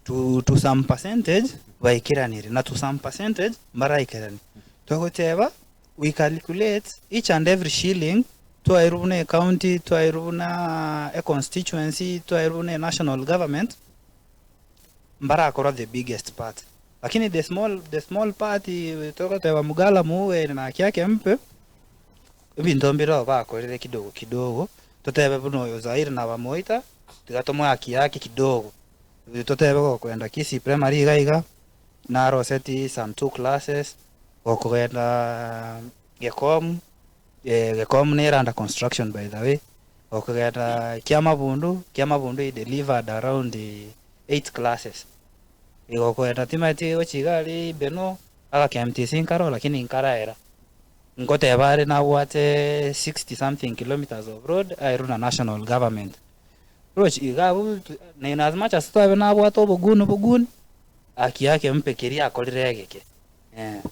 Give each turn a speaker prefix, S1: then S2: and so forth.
S1: To some percentage baikeranire na to some percentage mbaraikerani. Togoteba we calculate each and every shilling twairwe buna ecounty, twairwe buna econstituency, twairwe buna enational government, mbarakorwa the biggest part. Lakini the small the small part togoteba mgala muwe na haki yake mpe, ebinto mbireo bakorire kidogo kidogo, totebe buna oyo Zaire nabamoita, tiga tomoe haki yake kidogo. Totebe gokoenda Kisii Primary iga iga, naroseti some two classes, gokogenda Gekomu, Gekomu nere under construction by the way, gokogenda Kiamabundu, Kiamabundu he delivered around eight classes. Gokogenda timanyeti gochia iga aria Ibeno, aka KMTC nkaro lakini nkaraera. Nkoteba are nabwate 60 something kilometres of road aerwe na national government. Roche iga abwo na in as much as twabe nabwate oboguni boguni, haki yake mpe keria akorire egeke eh.